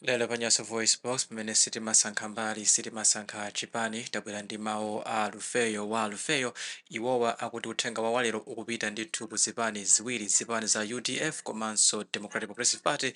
Lero pa Nyasa VoiceBox, pamene sitimasankha mbali, sitimasankha chipani, tabwera ndi mawu a Lufeyo wa Lufeyo. Iwowa akuti uthenga wa walero ukupita ndithu ku zipani ziwiri, zipani za UDF komanso Democratic Progressive Party,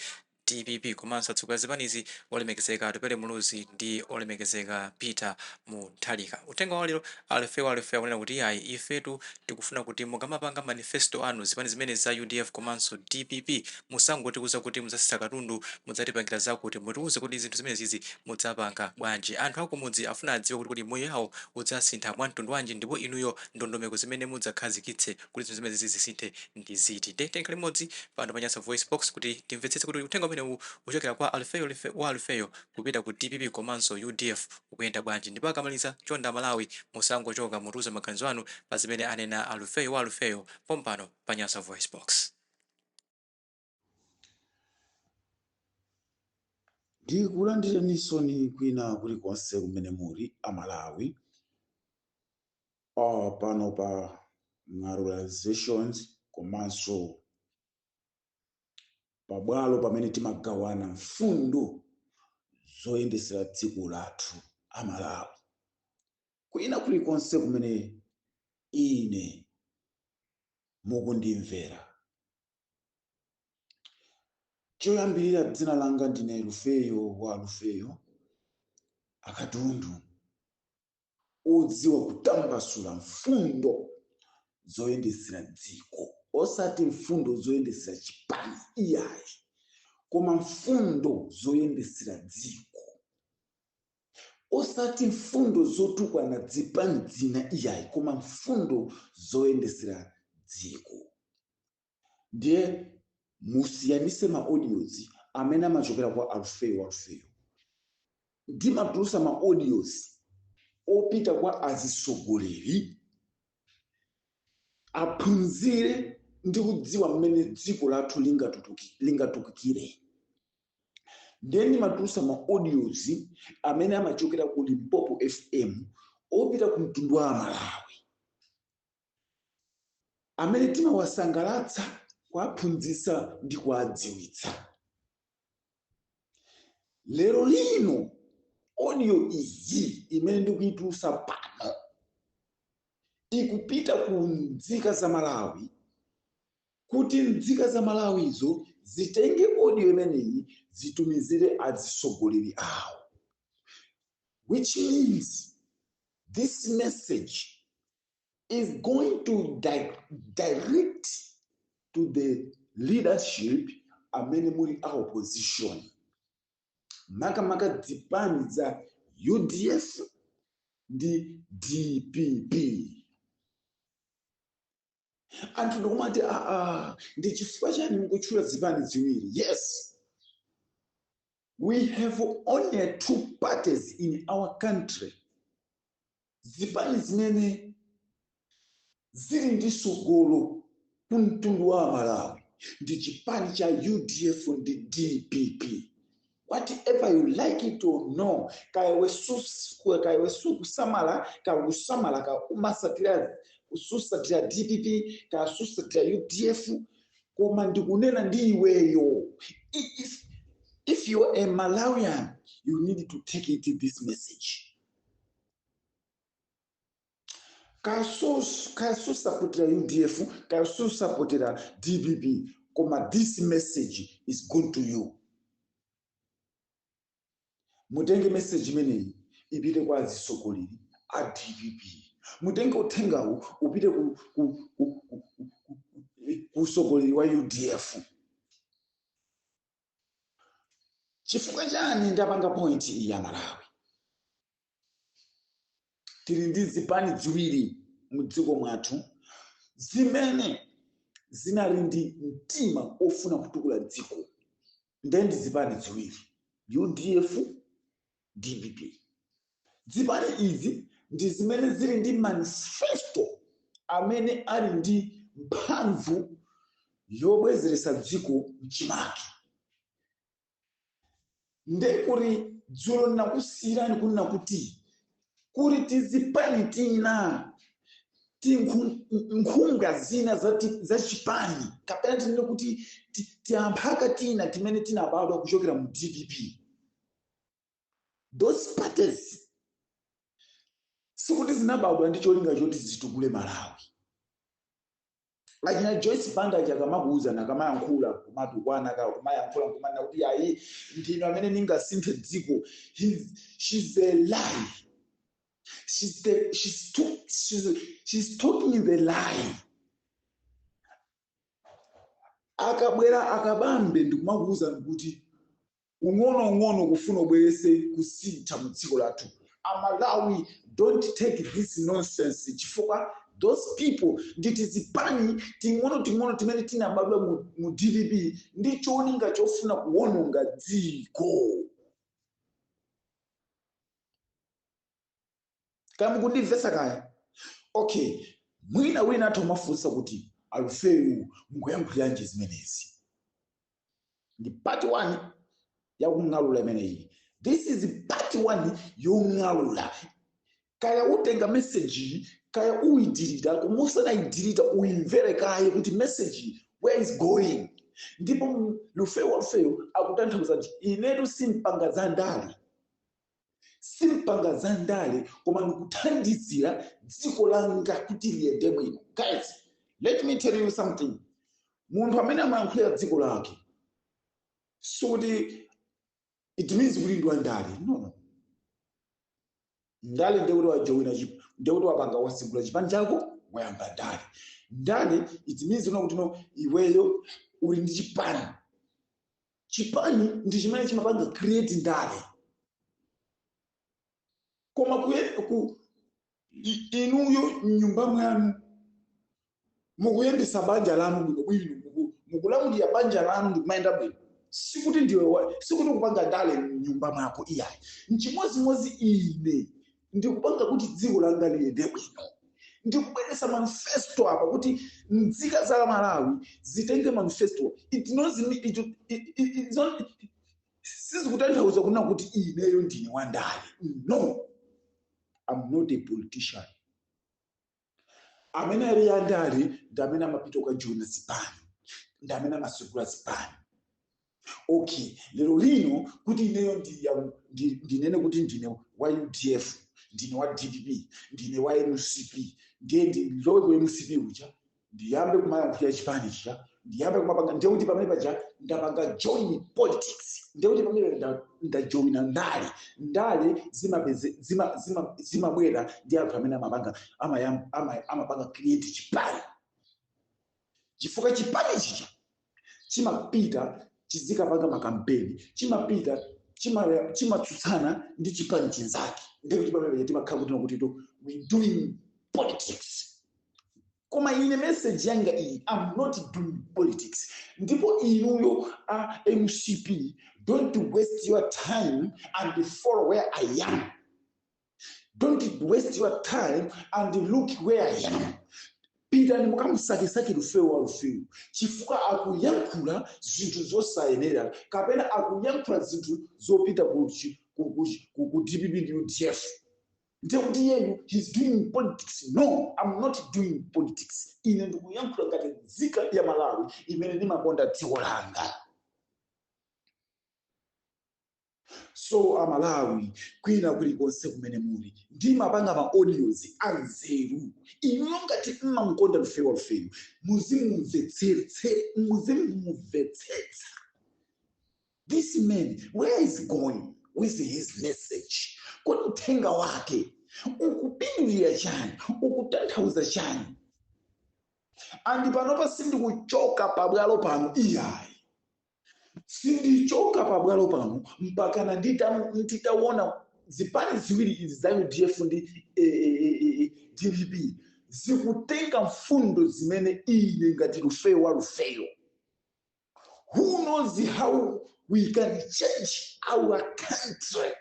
DPP, komanso atsogoleri a zipanizi, olemekezeka Atupele Muluzi ndi olemekezeka Peter Mutharika. Uthenga wa lero, a Lufeyo wa Lufeyo akunena kuti iyayi, ifetu tikufuna kuti mukamapanga manifesto anu, zipani zimene za UDF komanso DPP, musangotiuza kuti mudzasitsa katundu, mudzatipangira zakuti. Mutiuze kuti zinthu zimenezizi mudzapanga bwanji. Anthu akumudzi afuna adziwe kuti kuti moyo yawo udzasintha mwa mtundu wanji, ndipo inuyo ndondomeko zimene mudzakhazikitse kuti zinthu zimenezi zisinthe ndi ziti. Ndiye tikhale limodzi pano pa Nyasa Voice Box kuti timvetsetse kuti uthenga umenewu uchokera kwa Alufeyo wa Alufeyo kupita ku DPP komanso UDF ukuyenda bwanji. Ndipo akamaliza, chonde Amalawi, musangochoka, mutiuze maganizo anu pa zimene anena Alufeyo wa Alufeyo pompano pa Nyasa Voice Box. Ndikulandirenisoni kwina kulikonse kumene muli Amalawi, pano pa Ng'alulations komanso pabwalo pamene timagawana mfundo zoyendesera dziko lathu Amalawi. Kwina kulikonse kumene ine mukundimvera. Choyambirira, dzina langa ndine Lufeyo wa Lufeyo, akatundu odziwa kutambasula mfundo zoyendesera dziko, osati mfundo zoyendesera chipani iyayi, koma mfundo zoyendesera dziko, osati mfundo zotukwana zipani zina iyayi, koma mfundo zoyendesera dziko. Ndiye musiyanise ma audios amene amachokera kwa Alufeyo wa Alufeyo. Ndimatulusa ma audios opita kwa azisogoleri aphunzire ndi kudziwa mmene dziko lathu lingatukikire. Ndiye ndimatulusa ma audios amene amachokera ku Limpopo FM opita ku mtundu wa Malawi, amene timawasangalatsa, kuwaphunzitsa ndi kuwadziwitsa. Lero lino audio iyi imene ndikuyitulusa pano ikupita ku nzika za Malawi, kuti nzika za Malawizo zitenge audio imeneyi zitumizire atsogoleri awo, which means this message is going to direct to the leadership amene muli a opposition, makamaka zipani za UDF ndi DPP. Anthu ndikumati, aa, ndi chifukwa chani mukutchula zipani ziwiri? Yes, we have only two parties in our country. Zipani zimene zili ndi sogolo ku mtundu wa Malawi ndi chipani cha UDF ndi DPP. Whatever you like it or no, kaya sukusamala, kaya kusamala, kaya umasatira, ususatira DPP, kaya susatira UDF, koma ndikunena ndi iweyo, if you are a Malawian, you need to take it, this message. Kaya susapotera UDF, kaya susapotera DPP, koma this message is going to you. Mutenge message imeneyi ipite kwa atsogoleri a DPP. Mutenge uthengawu upite ku utsogoleri wa UDF. Chifukwa chani ndapanga point iyi ya Malawi? Tili ndi zipani ziwiri mu dziko mwathu zimene zinali ndi mtima ofuna kutukula dziko, ndiye ndi zipani ziwiri, UDF, DPP. Zipani izi ndi zimene zili ndi manifesto amene ali ndi mphamvu yobwezeretsa dziko mchimake. Ndekuti dzulo ndinakusiyirani kunena kuti kuli tizipani tina, nkhunga zina za chipani, kapena tinene kuti tiamphaka tina timene tinabadwa kuchokera mu DPP. Those parties sikuti zinabadwa ndi cholinga choti zitukule Malawi. Achina Joyce Banda aja akamakuwuzani, akamayankhula, kumatukwana, kumayankhula kumanena kuti ayi, ndinu amene ningasinthe dziko, she's a lie. She's talking the lie. Akabwera akabambe ndikumakuwuzani kuti ung'onoung'ono kufuna ubwerese kusintha mu dziko lathu. Amalawi, don't take this nonsense, chifukwa those people nditi zipani ting'ono ting'ono timene tinabadwa mu DPP ndi cholinga chofuna kuwononga dziko. Kaya mukundimvetsa kaya? Okay, mwina wina atha kumafunsa kuti Alufeyo mukuyankhuliranji zimenezi? Ndi part 1 yakung'alula imeneyi. This is part 1 yong'alula. Kaya utenga message, kaya uyidelete, koma usanayidelete uyimvere kaye kuti message where is going. Ndipo Lufeyo wa Lufeyo akutanthauza kuti inetu simpanga za ndale, simpanga za ndale, koma ndikuthandizira dziko langa kuti liyende bwino. Guys, let me tell you something. Munthu amene amayankhulira dziko lake, sikuti it means kuti ndi wandale. No, no. Ndale ndekuti wajoina, ndekuti wapanga, wasigula chipani chako, wayamba ndale. Ndale it means kuti no, iweyo uli ndi chipani. Chipani ndi chimene chimapanga create ndale. Koma inuyo mnyumba mwanu mukuyendesa banja lanu bwinobwino, mukulamulira banja lanu ndikumayenda bwino, sikuti ndiwe sikuti kupanga ndale mnyumba mwako, iyayi. Nchimodzimodzi ine ndikupanga kuti dziko langa liyende bwino, ndikubweretsa manifesto apa kuti nzika za Malawi zitenge manifesto. It knows me, it, it, it, it's not, sizikutanthauza kunena kuti ineyo ndine wandale. No, I'm not a politician. Amene ali andale ndi amene amapita kukajoina zipani, ndi amene amasegula zipani. Okay, lero lino kuti ineyo ndinene kuti ndine wa UDF, ndine wa DPP, ndine wa MCP, ndiye ndilowe ku MCP kuja, ndiyambe kumayankhulira chipani chija, ndiyambe kumapanga, ndiye kuti pamene paja ndapanga join politics, ndiye kuti pamene ndajoina ndale. Ndale zimabwera ndi anthu amene amapanga create chipani, chifukwa chipani chija chimapita chizikapanga makampeni, chimapita chimatsutsana ndi chipani chinzake. Ndiye kuti pamene paja timakhala kuti to we doing politics. Koma ine message yanga iyi, I'm not doing politics. Ndipo inuyo a MCP, don't waste your time and follow where I am. Don't waste your time and look where I am. Pitani mukamusakesake Lufeyo wa Lufeyo, chifukwa akuyankhula zinthu zosayenera kapena akuyankhula zinthu zopita ku DPP ndi UDF, ndiye kuti iyeyu he's doing politics. No, I'm not doing politics. Ine ndikuyankhula ngati nzika ya Malawi imene ndimakonda dziko langa. So Amalawi kwina kulikonse kumene muli, ndimapanga ma audios anzeru. Inuyo ngati mmamukonda Lufeyo wa Lufeyo, muzimumvetsetse, muzimumvetsetsa this man, where is going with his message. Kodi uthenga wake ukupindulira chani? Ukutanthauza chani? And panopa sindikuchoka pabwalo pano, iyayi. Sindichoka pabwalo pano mpakana nditaona zipani ziwiri izi za UDF ndi DPP zikutenga mfundo zimene ine ngati Lufeyo wa Lufeyo, who knows how we can change our country,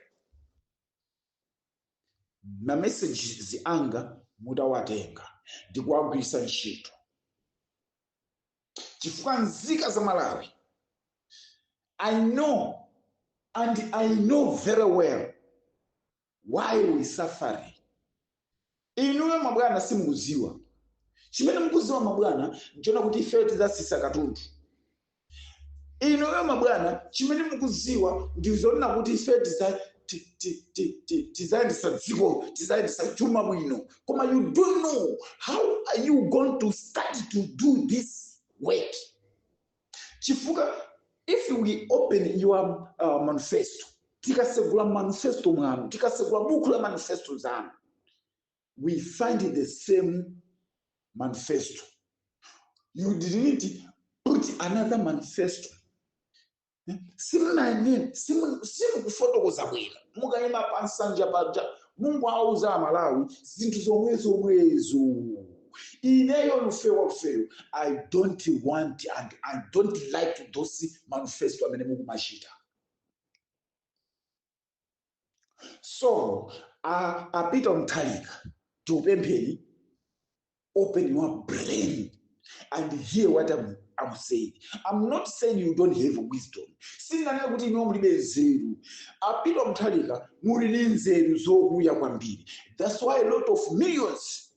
ma messages anga mutawatenga ndikuwagwiritsa ntchito, chifukwa nzika za Malawi, I know and I know very well why we suffering. Inuyo mabwana simukuziwa. Chimene mukuziwa mabwana nchona kuti ife tidzasisa katundu. Inuyo mabwana, chimene mukuziwa ndizonena kuti ife tizayendesa dziko, tizayendesa chuma bwino, koma you don't know how are you going to start to do this work. Chifukwa if we open your manifesto, tikasegula manifesto mwanu, tikasegula buku la manifesto zanu, we find the same manifesto. You didn't put another manifesto. Simunanene, simukufotokoza bwino. Mukayima pa nsanja paja, mungoauza Amalawi zinthu zomwe zomwezo. Ineyo Lufeyo wa Lufeyo, I don't want and I don't like those manifesto amene mukumachita. So a Peter Mutharika, tikupempheni, open your brain and hear what I'm saying. I'm not saying you don't have wisdom. Sindinanene kuti inuyo mulibe nzeru. A Peter Mutharika, muli ndi nzeru zokuya kwambiri. That's why a lot of millions,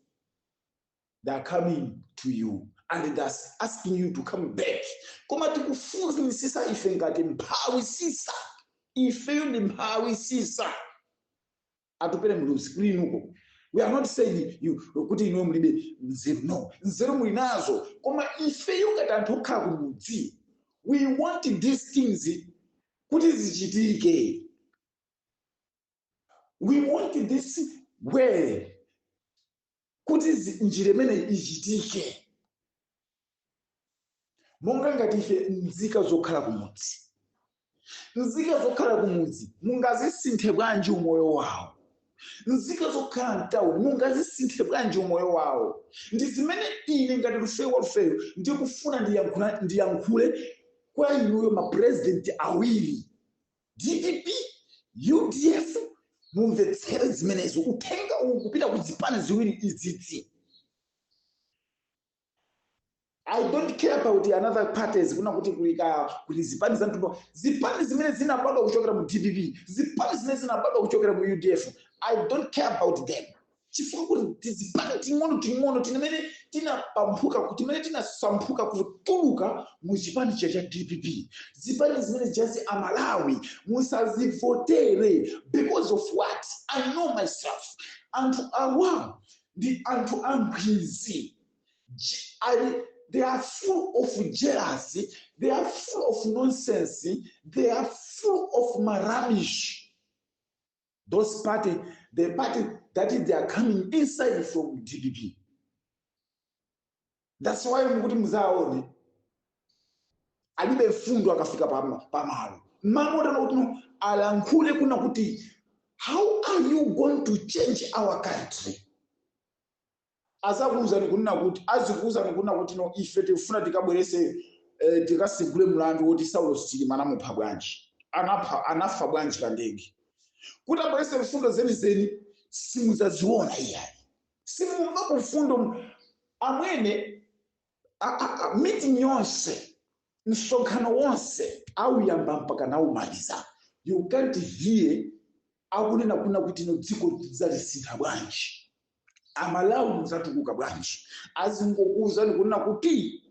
they are coming to you and they're asking you to come back. Koma tikufunisisa ife ngati mphawi sisa, ifeyo ndi mphawi sisa. Atupele Muluzi, kuli inuko, we are not saying you kuti inuyo mulibe nzeru. No, nzeru muli nazo, koma ifeyo ngati anthu okhala kumudzi, we want these things kuti zichitike. We want this way kuti njira imene ichitike, monga ngati ife nzika zokhala kumudzi. Nzika zokhala kumudzi mungazisinthe bwanji umoyo wawo? Nzika zokhala mtawuni mungazisinthe bwanji umoyo wawo? Ndi zimene ine ngati Lufeyo wa Lufeyo ndikufuna ndiyankhule kwa inuyo mapresident awiri, DPP, UDF. Mumvetsere zimenezo. Uthenga uwu kupita ku zipani ziwiri izizi. I don't care about another parties, kuna kuti kuli zipani za mtundu, zipani zimene zinabadwa kuchokera mu DPP, zipani zimene zinabadwa kuchokera mu UDF. I don't care about them, chifukwa kuti tizipani ting'ono ting'ono timene tinapampuka, timene tinasamphuka kutuluka mu chipani cha DPP, zipani zimene jazi, Amalawi musazivotere. Because of what I know myself, anthu awa ndi anthu ankhwizi. They are full of jealousy, they are full of nonsense, they are full of rubbish. Those party, the party that they are coming inside from DPP. That's why mukuti muzaone alibe fundo. Akafika pamalo mamotana kuti no alankhule kuna kuti how are you going to change our country, azakuwuzani kunena kuti, azikuwuzani kunena kuti no, ife tikufuna tikabwerese tikasegule mlandu woti Saulos Chilima anamupha bwanji, anapha, anafa bwanji kandege. Kuti abwerese mfundo zenizeni simudzaziona iyayi, simumva kufundo amwene. Meeting yonse, msonkhano wonse auyamba mpaka naumaliza, you can't hear akunena kuna kuti no, dziko lidzalisintha bwanji, Amalawi muzatukuka bwanji. Azingokuwuzani kunena kuti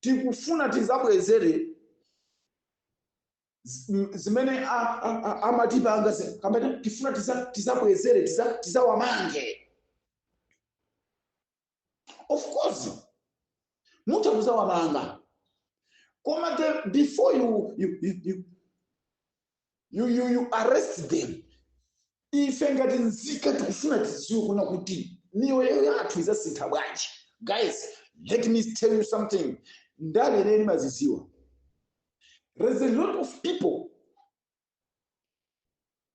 tikufuna tizabwezere zimene amatipanga, kapena tifuna tizabwezere, tizawamange. Of course mutha kuzawamanga, koma before you arrest them, ife ngati nzika tikufuna tiziwe kuna kuti miyoyo yathu izasintha bwanji. Guys, let me tell you something. Ndaleleni maziziwa, there's a lot of people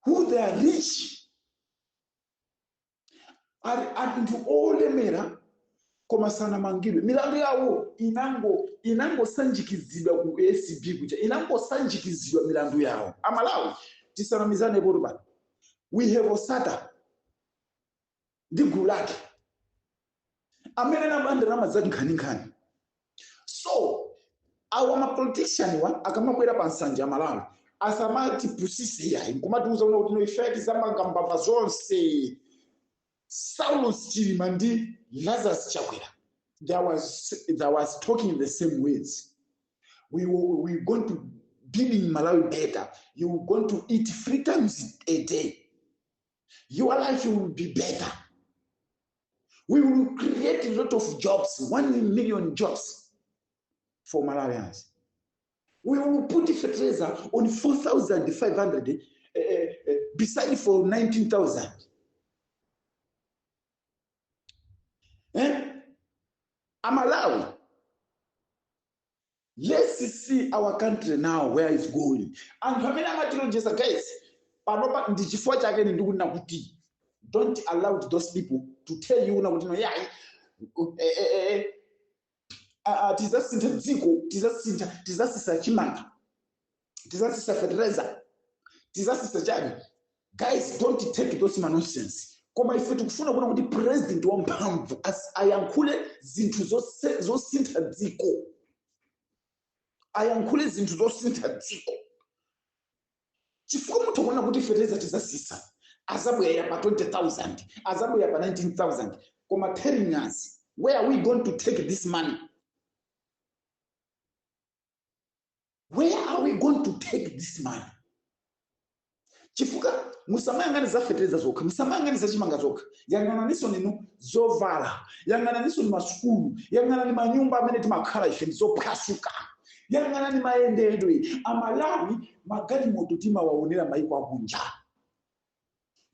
who they are rich, ali anthu olemera, koma sanamangidwe. Milandu yawo inangosanjikizidwa ku ACB kuja, inangosanjikizidwa milandu yawo. Amalawi, tisanamizane poto pano. We have Osata ndi gulu lake amene nabanda ndalama zake nkhaninkhani. So awa mapolitician wa akamabwera pa nsanja ya Malawi, asamatipusise iyayi nkumatiuza kuti no, ife tizamanga mbava zonse. Saulos Chilima ndi Lazarus Chakwera, there was talking the same words. We going to building Malawi better. You going to eat three times a day. Your life will be better. We will create a lot of jobs, 1 million jobs for Malawians. We will put fertilizer on 4,500 beside for 19,000. Eh? Amalawi, let's see our country now, where it's going. Anthu amene amatilonjeza, guys, panopa ndi chifukwa chake ndikunena kuti don't allow those people to tell you kuti no, yayi, tizasintha dziko, tizasintha, tizasisa chimanga, tizasisa fertilizer, tizasisa chani. Guys, don't take those nonsense. Koma ife tikufuna kuona kuti president wamphamvu ayankhule zinthu zosintha dziko, ayankhule zinthu zosintha dziko, chifukwa mutha kuona kuti fertilizer tizasisa, azabwera pa 20,000, azabwera pa 19,000, koma telling us where are we going to take this money? Where are we going to take this money? Chifukwa musamayang'ane za fertilizer zokha, musamayang'ane za chimanga zokha, yang'ananinso ninu zovala, yang'ananinso ni masukulu, yang'anani manyumba amene timakhala ife ndizophwasuka, yang'anani mayendedwe. Amalawi, magalimoto timawaonera maiko akunja.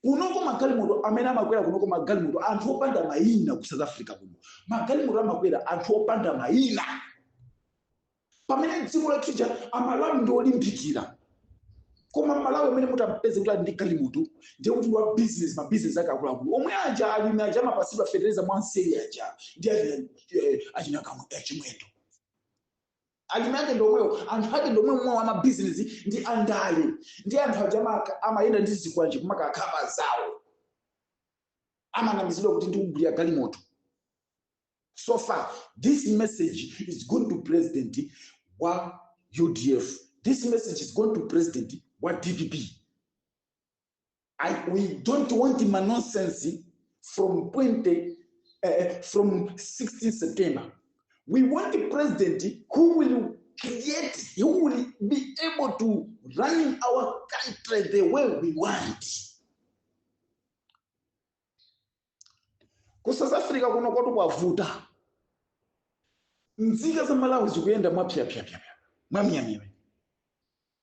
Kunoko magalimoto amene amakwera kunoko, magalimoto anthu opanda mayina. Ku South Africa kuno magalimoto amakwera anthu opanda mayina, pamene dziko lathuja Amalawi ndi olimbikira. Koma Malawi amene mutampeze kuti ali ndi galimoto, ndiye kuti wa business, ma business ake akuluakulu omwe aja, alimi aja amapasidwa fetereza mwanseri aja, ndi achina Chimwendo. Alimi ake ndomwewo, anthu ake ndomwe mwa wa mabizinesi ndi andale, ndi anthu aja amayenda ndi zikwanje kumakakhapa zawo, amanamizidwa kuti ndikugulira galimoto. So far this message is going to president wa UDF, this message is going to president wa DPP. We don't want my nonsense from 20 from 16 September. We want a president who will create, who will be able to run our country the way we want. Ku South Africa kuno kwatu kwavuta. Nzika za Malawi zikuyenda mwapyapyapyapya, mwamyamyamya,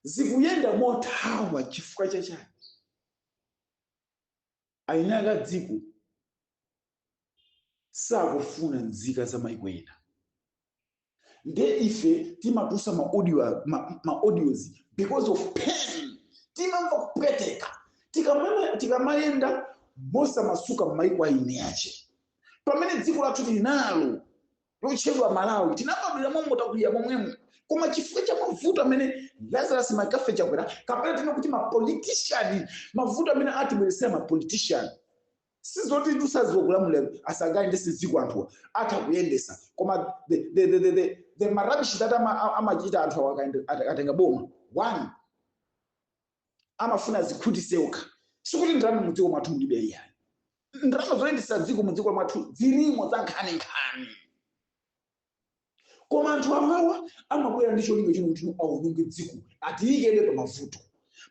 zikuyenda mothawa. Chifukwa chachani? Ainaka dziko sakufuna nzika za maiko ena. Nde ife timatusa ma audio, ma audios because of pain. Timamva kupweteka tikamayenda mosamasuka m'maiko aine ache, pamene dziko lathu tili nalo lotchedwa Malawi, tinabadwira momwe, takulira momwemo, koma chifukwa cha mavuto amene Lazarus McCarthy Chakwera, kapena tino kuti mapolitician, mavuto amene atibweresera mapolitician, sizoti tusaziwa kulamulira, asangayendese dziko. Anthuwa atha kuyendesa, koma the marubbish that amachita anthu awa akatenga boma, one, amafuna zikhutise okha. Sikuti ndalama mudziko mwathu mulibe, iyayi. Ndalama zoyendesa dziko mudziko mwathu zilimo za nkhaninkhani, koma anthu awawa amabwera ndi cholinga chino kuti awononge dziko, atiyikebe pa mavuto.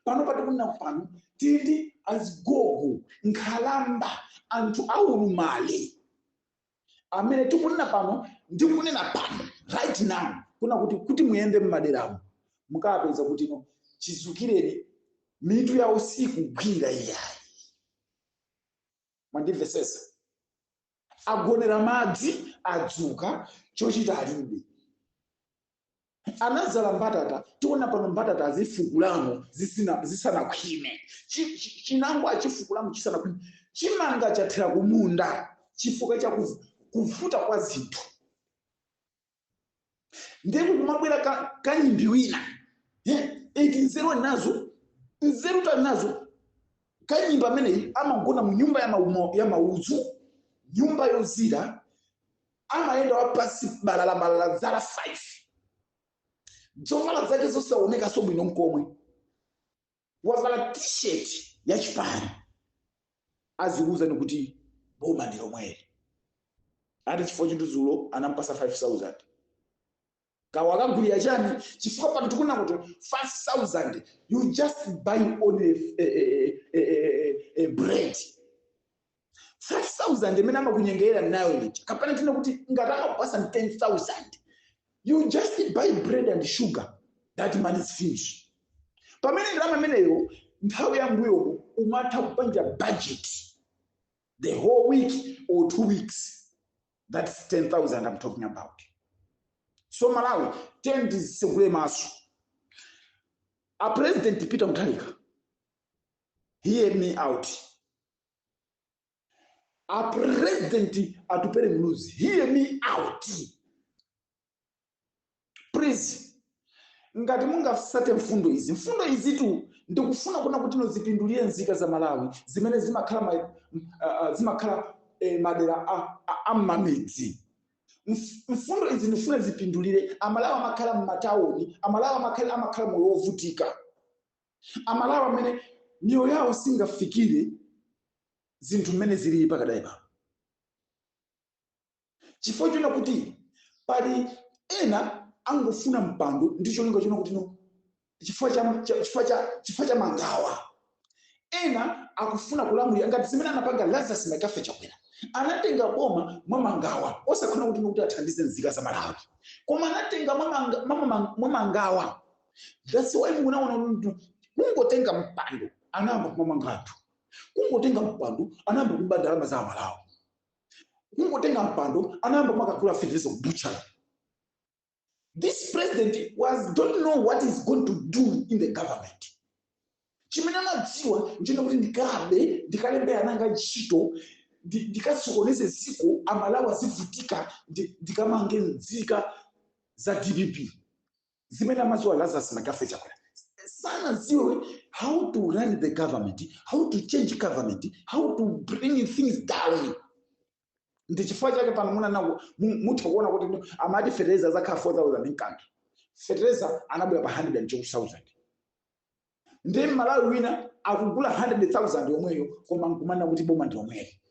Pano patikunena pano, tili ndi azigogo, nkhalamba, anthu aulumali amene tikunena pano, ndikunena pano right now kuna kuti muyende mmaderamo, mukapeza kuti no, chizukireni mitu yawo sikugwira, iyayi. Mwandimvesesa? Agonera madzi, adzuka chochita alibe. Anadzala mbatata, tiona pano mbatata azifukulamo zisanakhwime. Chinango achifukulamo chisanakhwime. Chimanga chathera kumunda chifukwa cha kuvuta kwa zinthu. Ndipo kumabwera kanyimbi wina. Iti nzeru ali nazo, nzeru tali nazo. Kanyimbi ameneyi amagona mu nyumba ya maudzu, nyumba yozira, amayenda wapasi balalabalala, zala 5, zovala zake zosaonekaso bwino nkomwe, wavala T-shirt ya chipani, azikuwuzani kuti boma ndi lomweli, ati chifukwa chinthu dzulo anampasa 5000. Kawakagulira chani? Chifukwa pano tikunena kuti 5000 you just buy only a bread. 5000 imene amakunyengerera nayo ija, kapena tine kuti ngati amakupasa 10,000, you just buy bread and sugar, that money is finished. Pamene ndalama imeneyo nthawi ya mbuyomo umatha kupanga budget the whole week or 2 weeks. That's 10,000 I'm talking about. So Malawi, tendisegule maso. A President Peter Mutharika, hear me out. A President Atupele Muluzi, hear me out please. Ngati mungasate mfundo izi, mfundo izitu ndikufuna kuona kuti nozipindulire nzika za Malawi zimene zimakhala zimakhala madera a m'mamidzi. Mfundo izi ndifuna zipindulire Amalawi amakhala m'matawuni, Amalawi amakhala moyo wovutika, Amalawi amene miyoyo yawo singafikire zinthu mmene zilili pakadali pano, chifukwa chona kuti pali ena angofuna mpando ndi cholinga chona kuti no chifukwa cha mangawa. Ena akufuna kulamulira ngati zimene anapanga Lazarus McCarthy Chakwera. Anatenga boma mwa mangawa, osakhala kuti kuti athandize nzika za Malawi, koma anatenga mwa mangawa. That's why munaona kuti kungotenga mpando anayamba kumamanga anthu, kungotenga mpando anayamba kuba ndalama za Amalawi, kungotenga mpando anayamba kumakagula fetereza kubuchara. This president was don't know what he's going to do in the government. Chimene amadziwa nchino kuti ndikabe, ndikalembe ananga ntchito, ndikasokoneze ziko, Amalawi azivutika, ndikamange nzika za DPP. Zimene amadziwa Lazarus McCarthy Chakwera, sanadziwe how to run the government, how to change government, how to bring things down. Ndi chifukwa chake pano munana mutha kuona kuti amati fetereza zakhala 4000 mkanthu, fetereza anabwera pa 102,000. Ndi Malawi wina akugula 100,000 yomweyo, koma nkumana kuti boma ndi lomweli.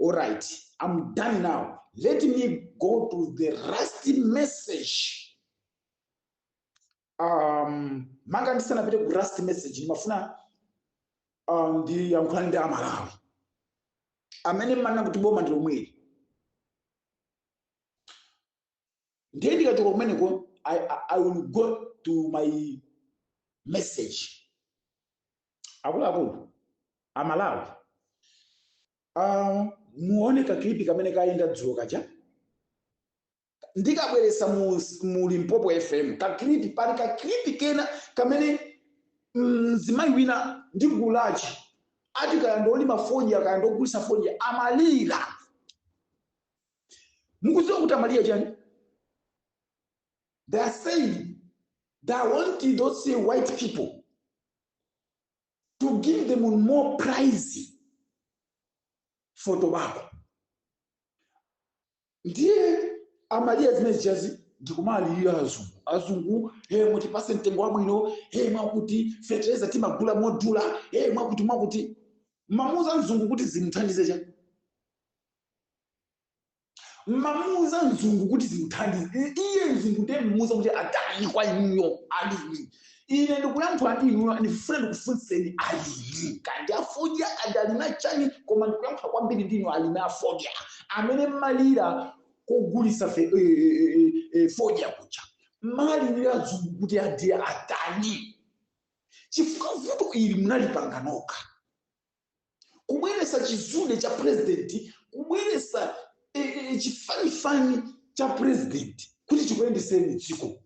Alright, I'm done now. Let me go to the last message. Manga ndisanapite ku last message, ndimafuna ndiyankhulane ndi Amalawi amene mmanena kuti boma ndi lomweli. Ndiye ndikachoka kumeneko, I will go to my message. Akuluakulu Amalawi, muone ka clip kamene kayenda dzulo kaja, ndikabweresa mu Limpopo FM ka clip. Pali ka clip kena kamene mzimayi wina ndi gulu lace ati kaya ndolima fodya, kaya ndogulisa fodya, amalira. Mukudziwa kuti amalira chani? They are saying they want those white people to give them more price for tobacco. Ndiye amalira zimene zichazi, ndikumalirira azungu, azungu, he, mutipase mtengo wabwino, he, mwakuti fetereza timagula modula, he, mwakuti mwakuti. Mamuza mzungu kuti zimuthandize cha mamuza mzungu kuti zimuthandize iye mzungu, ndiye mmuza kuti atani kwa inuyo alimi? Ine ndikuyankhula ndi inuyo, ndifuna ndikufunseni alimi, kandi afodya, kandi alimi achani, koma ndikuyankhula kwambiri ndi inu alimi afodya amene mmalira kogulisa fodya kuja. Mmalirira azungu kuti adiye atani? Chifukwa vuto ili munalipanga nokha, kubweresa chizude cha president, kubweresa chifanifani cha president kuti chikuyendeseni dziko.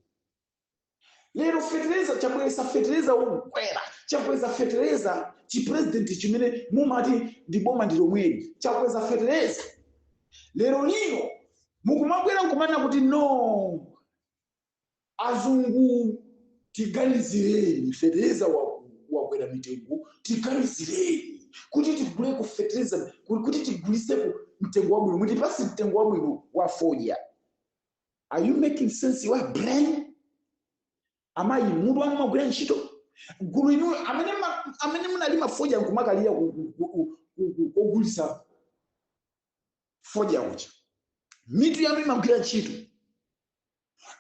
Lero fetereza chabweresa fetereza wokwera, chakweza fetereza. Chi president chimene mumati ndi boma ndi lomweli chakweza fetereza. Lero lino mukumabwera nkumanena kuti no, azungu tiganizireni, fetereza wakwera mitengo, tiganizireni kuti tigule ku fetereza, kuti tiguliseko mtengo wabwino, mutipase mtengo wabwino wa fodya. Are you making sense, your brain? Amayi, mutu wanu magwira ntchito? Gulu inu amene munalima fodya nkumakalira kogulisa fodya uja, mitu yanu imagwira ntchito?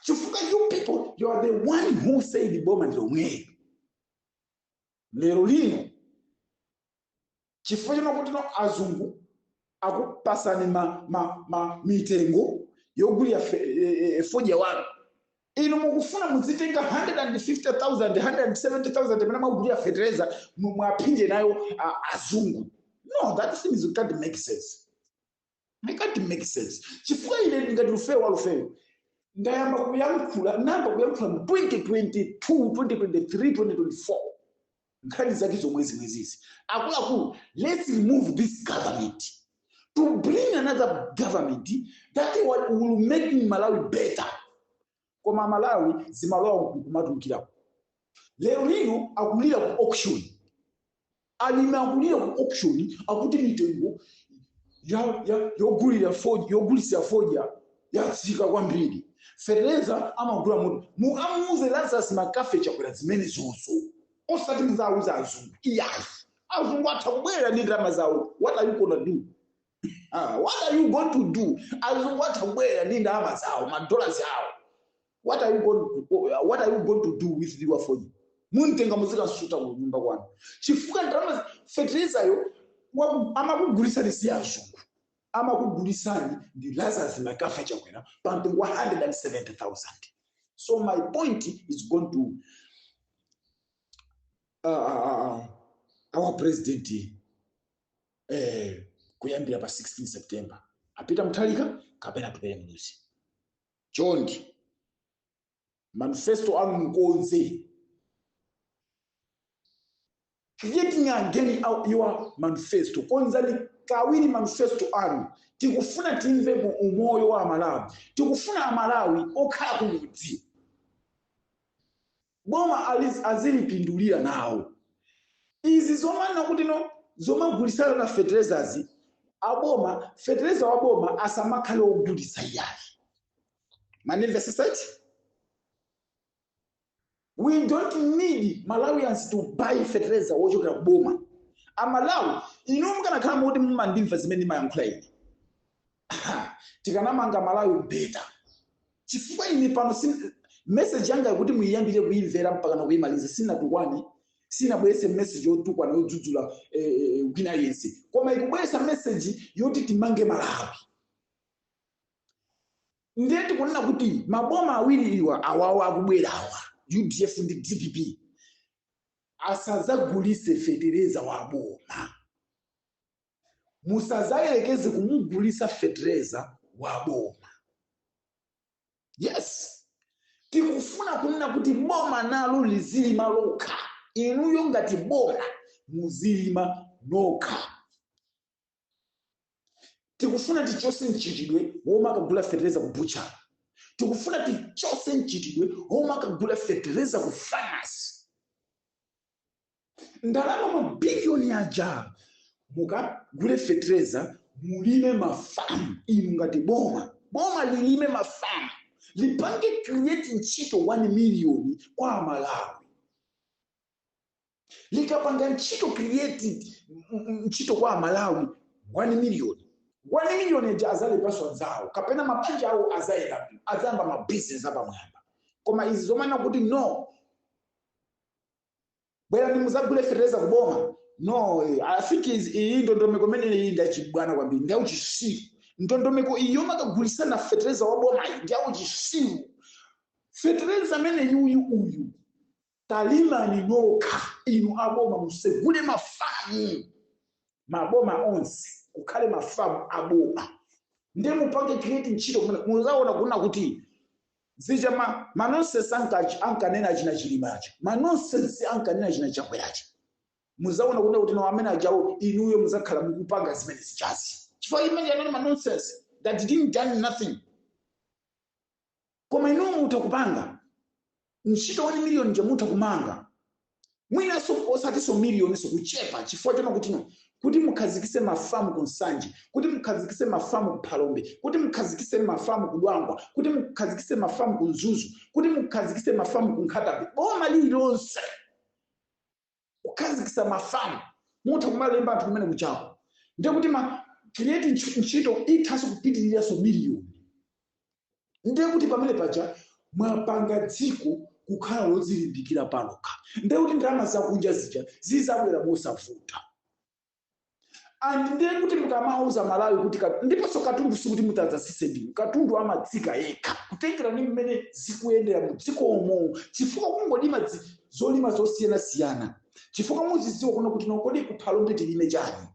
Chifukwa you people, you are the one who said boma ndi lomweli. Lero lino chifukwa chino kuti no azungu akupasani ma mitengo yogulira fodya wanu, inu mukufuna muzitenga 150,000, 170,000 imene mwagulira fertilizer, mwaphinje nayo azungu. No, that thing is can't make sense. It can't make sense, chifukwa ine ndingati Lufeyo wa Lufeyo ndayamba kuyankhula, nayamba kuyankhula mu 2022, 2023, 2024, nkhani zake zomwe zimwezizi. Akuluakulu, let's remove this government to bring another government that will make Malawi better. Koma Malawi zimalowa kumatulukirako. Lero lino akulira ku auction, alimi akulira ku auction, akuti mitengo yogulira fodya, yogulisira fodya yatsika kwambiri, fertilizer amagula muti. Mukamuuze Lazarus Makafe Chakwera zimene zonso, osati muzauza azungu iyayi. Azungu atha kubwera ndi ndalama zawo. What are you gonna do? Ah, what are you going to do? Azungu atha kubwera ndi ndalama zawo, madollars awo. What are you going to do with your phone? Muntenga muzikasuta ku nyumba kwanu, chifukwa ndalama fertilizer yo amakugulisani si azungu, amakugulisani ndi Lazarus Makafe Chakwera pa mtengo wa 170,000. So my point is going to our president, kuyambira pa 16 September, apita Mutharika kapena Atupele Muluzi, chondi manifesto anu mukonze, creating again your manifesto. Konzani kawiri manifesto anu. Tikufuna timve mu umoyo wa Amalawi, tikufuna Amalawi okhala kumudzi boma azilipindulira nawo. Izi zomanena kuti no, zomagulisana na fertilizers aboma, fertilizer wa boma asamakhale ogulisa iyayi. Manifestate, we don't need Malawians to buy fertilizer wochokera kuboma. Amalawi inu mukanakhala mukuti mumandimva zimene ndimayankhula ine, tikanamanga Malawi better, chifukwa ine pano message yanga yakuti muyiyambire kuyimvera mpaka nakuyimaliza, sinatukwane, sinabwerese message yotukwana, yodzudzula wina aliyense, koma ikubweresa message yoti timange Malawi. Ndiye tikunena kuti maboma awiri iwa awawo akubwera awa, UDF ndi DPP, asazagulise fetereza wa boma. Musazayelekeze kumugulisa fetereza wa boma. Yes, tikufuna kunena kuti boma nalo lizilima lokha. Inuyo ngati boma muzilima nokha. Tikufuna tichose mchitidwe womwe akagula fetereza ku butchery. Tikufuna tichose mchitidwe womwe akagula fetereza ku pharmacy. Ndalama mabiliyoni aja mukagule fetereza, mulime mafamu inu ngati boma. Boma lilime mafamu, lipange create ntchito 1 million kwa Amalawi. Likapanga ntchito, create ntchito kwa Amalawi 1 million, 1 million ija azalepanso anzawo kapena mabanja awo, azayenda, azayamba mabizinesi apamwamba. Koma izi zomanena kuti no, bwerani muzagule fetereza kuboma, no. I think iyi ndondomeko imene iyi ndachibwana kwambiri, ndauchisiru. Ndondomeko iyi yomakagulisana fetereza wa boma iyi ndauchisiru. Fetereza amene yuyu uyu talimani nokha inu aboma, musegule mafamu, maboma onse kukhale mafamu aboma, ndiye mupange create ntchito kumene. Muzaona kuna kuti zija ma nonsense ankanena achina Chilimacha, ma nonsense ankanena achina Chakweracha, muzaona kuna kuti no, amene ajawo inuyo muzakhala mukupanga zimene zichazi, chifukwa imene anali ma nonsense that didn't done nothing. Koma inuyo mutha kupanga ntchito 1 million nje, mutha kumanga mwinaso osatinso miliyoni so kuchepa, chifukwa chona kuti no, kuti mukhazikise mafamu ku Nsanje, kuti mukhazikise mafamu ku Phalombe, kuti mukhazikise mafamu ku Dwangwa, kuti mukhazikise mafamu ku Mzuzu, kuti mukhazikise mafamu ku Nkhata Bay, boma lililonse kukhazikisa mafamu, mutha kumalemba anthu kumene kuchako. Ndiye kuti ma create ntchito ithanso kupitiriranso miliyoni. Ndiye kuti pamene paja Mwapanga dziko kukhala lodzilimbikira palokha, ndiye kuti ndalama zakunja zija zizabwera mosavuta. And ndiye kuti mukamauza Malawi kuti ndiponso katundu, sikuti mutadzasise ndinu, katundu amatsika yekha kutengera ndi mmene zikuyendera mu dzikomo, chifukwa kungodima zolima zosiyanasiyana, chifukwa muzidziwa kuno kuti no, kodi kuPhalombe tilime chani,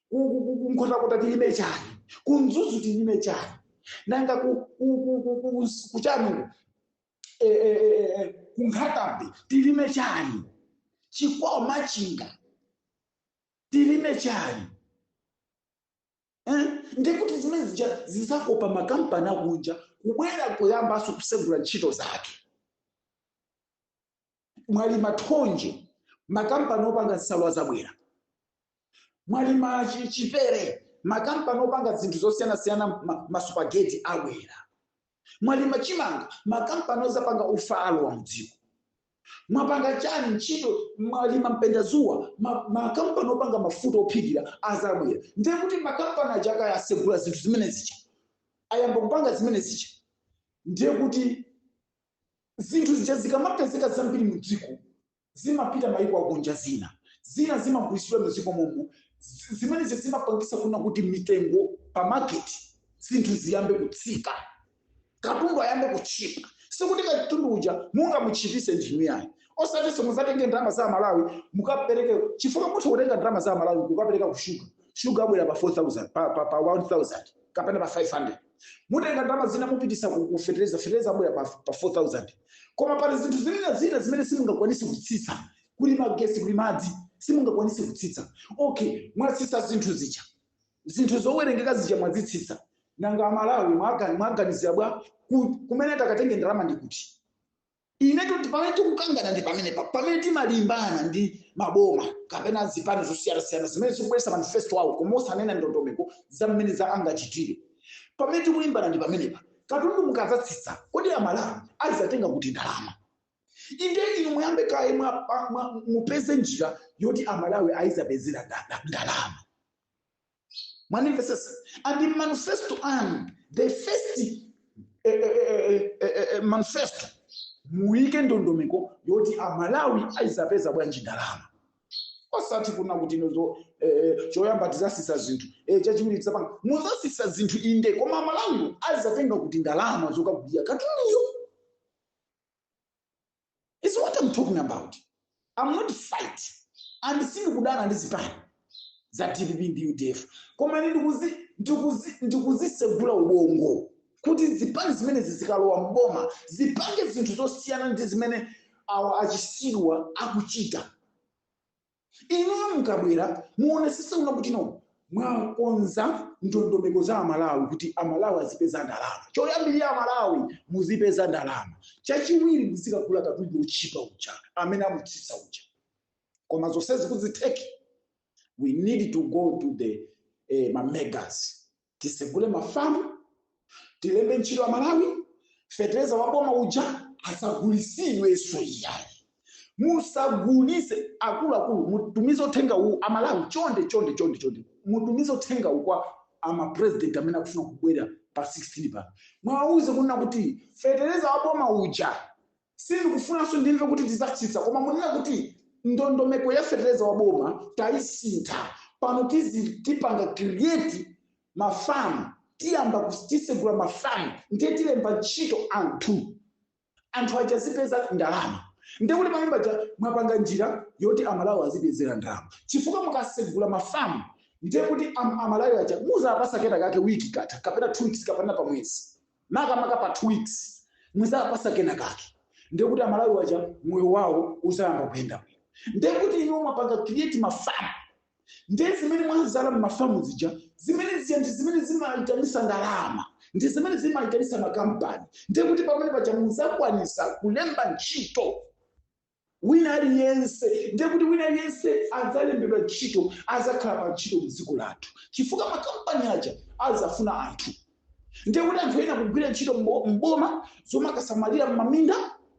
kuNkhotakota tilime chani, kuMzuzu tilime chani, nanga kuchani, kuNkhata Bay tilime chani, Chikwawa, Machinga tilime chani, eh? Ndikuti zimene zija zizakopa makampani akunja kubwera kuyambanso kusegula ntchito zake. Mwalima thonje, makampani opanga nsalu azabwera. Mwalima chipere, makampani opanga zinthu zosiyanasiyana, masupageti abwera. Mwalima chimanga, makampani ozapanga ufa alowa mdziko. Mwapanga chani ntchito, mwalima mpendazuwa, makampani opanga mafuta ophikira azabwera. Ndiye kuti makampani aja akayasegula zinthu zimene zija, ayamba kupanga zimene zija, ndiye kuti zinthu zija zikamapezeka zambiri mdziko, zimapita maiko akunja, zina zina zimagulitsidwa mdziko momwe. Zimene zimapangisa kuna kuti mitengo pa market zinthu ziyambe kutsika, katundu ayambe kuchipa. Sikuti katundu uja mungamuchipise ndinu yayi. Osatinso muzatenge ndalama za Malawi mukapereke, chifukwa mutha kutenga ndalama za Malawi kukapereka ku shuga, shuga abwera pa 4000, pa 1000 kapena pa 500. Mutenga ndalama zina mupitisa ku fetereza, fetereza abwera pa 4000. Koma pali zinthu zina zina zimene simungakwanise kutsitsa, kuli magesi, kuli madzi, simungakwanise kutsitsa. Okay, mwatsitsa zinthu zija, zinthu zowerengeka zija mwazitsitsa, nanga Amalawi mwaganizira bwa kumene takatenge ndalama? Ndikuti inetu pamene tikukangana ndi pamene pamene timalimbana ndi maboma kapena zipani zosiyanasiyana zimene zikubweretsa manifesto awo koma osanena ndondomeko za mmene za angachitire. Pamene tikulimbana ndi pamenepa. Katundu mukadzatsitsa, kodi Amalawi azizatenga kuti ndalama? Inde, inu muyambe kaye mupeze njira yoti Amalawi ayizapezera ndalama. Mwanimvesesa? And manifesto anu, the first manifesto, muyike ndondomeko yoti Amalawi ayizapeza bwanji ndalama, osati kuna kuti inozo choyamba tizasisa zinthu, chachiwiri tizapanga. Muzasisa zinthu inde, koma Amalawiwo azizatenga kuti ndalama zokagulira katunduyo? Is what I'm talking about. I'm not fight and sindikudana ndi zipani za DPP ndi UDF, koma ine ndikuzisegula ubongo kuti zipani zimenezi zikalowa mboma zipange zinthu zosiyana ndi zimene awa achisirwa akuchita. Inuyo mukabwera, muonesese una kuti no, mwakonza ndondomeko za Amalawi kuti Amalawi azipeza ndalama. Choyambirira, Amalawi muzipeza ndalama. Chachiwiri, muzikagula katundu ochipa uja amene amutsitsa uja. Koma zonsezi kuzitheke, we need to go to the mamegas, tisegule mafamu, tilembe ntchito Amalawi. Fetereza wa boma uja asagulisidwenso iyayi. Musagulise, akuluakulu. Mutumize uthenga uwu, Amalawi, chonde chonde chonde chonde, mutumize uthenga uwu kwa amapresident amene akufuna kubwera pa 16 pano. Mwawuze kunena kuti fetereza wa boma uja sindikufunanso ndimve kuti tizatsitsa, koma munena kuti ndondomeko ya fetereza wa boma tayisintha. Pano tipanga create mafamu, tiyamba tisegula mafamu, ndiye tilemba ntchito anthu, anthu aja azipeza ndalama. Ndiye kuti pamene paja mwapanga njira yoti Amalawi azipezera ndalama, chifukwa mukasegula mafamu, ndiye kuti Amalawi aja muzapasa kena kake wiki katha kapena 2 weeks kapena pa mwezi, makamaka pa 2 weeks muzapasa kena kake. Ndiye kuti Amalawi aja moyo wawo uzayamba kuyenda bwino. Ndiye kuti inu mwapanga create mafamu, ndiye zimene mwazala mmafamu zija, zimene zija ndi zimene zimayitanisa ndalama, ndi zimene zimayitanisa makampani. Ndiye kuti pamene paja muzakwanisa kulemba ntchito wina aliyense. Ndiye kuti wina aliyense adzalembedwa ntchito, azakhala pa ntchito mdziko lathu, chifukwa makampani aja azafuna anthu. Ndiye kuti anthu ena kugwira ntchito mboma zomakasamalira mmaminda,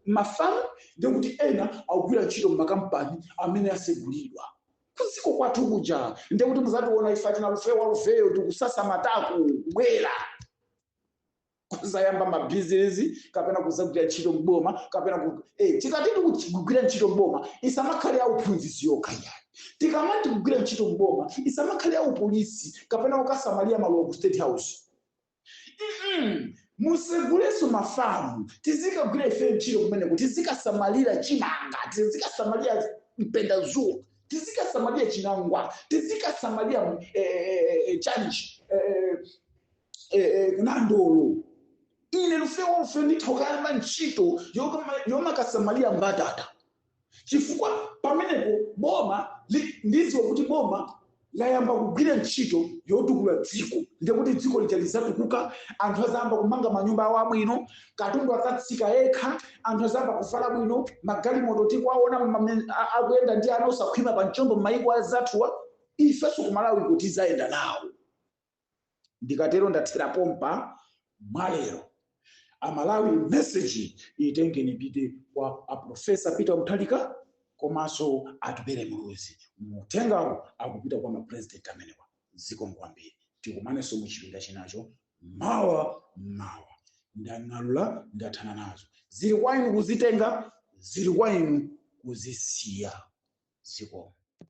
mmafamu, ndiye kuti ena akugwira ntchito mmakampani amene asegulidwa kuziko kwathu kuja. Ndiye kuti muzationa ife atina Lufeyo wa Lufeyo tikusasa matako kubwera. Kuzayamba mabizinesi kapena kuzagwira ntchito mboma kapena tikati kugwira ntchito mboma, isamakhale ya uphunzitsi yokha yayi. Tikamati kugwira ntchito mboma, isamakhale ya upolisi kapena kukasamalira maluwa ku State House. Musegulenso mafamu, tizikagwira ife ntchito kumeneko, tizikasamalira chimanga, tizikasamalira mpenda zuwa, tizikasamalira chinangwa, tizikasamalira chanji, nandolo. Ine Lufeyo wa Lufeyo nditha kukayamba ntchito yomakasamalira mbatata, chifukwa pamenepo boma ndidziwa kuti boma layamba kugwira ntchito yotukula dziko. Ndikuti dziko lija lizatukuka, anthu azayamba kumanga manyumba awo abwino, katundu adzatsika yekha, anthu azayamba kuvala bwino, magalimoto tikuwaona akuyenda ndi ana osakhwima pa mchombo m'mayiko azathuwa. Ifenso ku Malawi tizayenda nawo. Ndikatero ndathera pompa mwalero. Amalawi, message itengeni ipite kwa a Professor Peter Mutharika komanso Atupele Muluzi. Muthengawo akupita kwa mapresident amenewa. Zikomo kwambiri, tikumanenso mu chipinda chinacho mawa mawa. Ndang'alula, ndathana nazo. Zili kwa inu kuzitenga, zili kwa inu kuzisiya. Zikomo.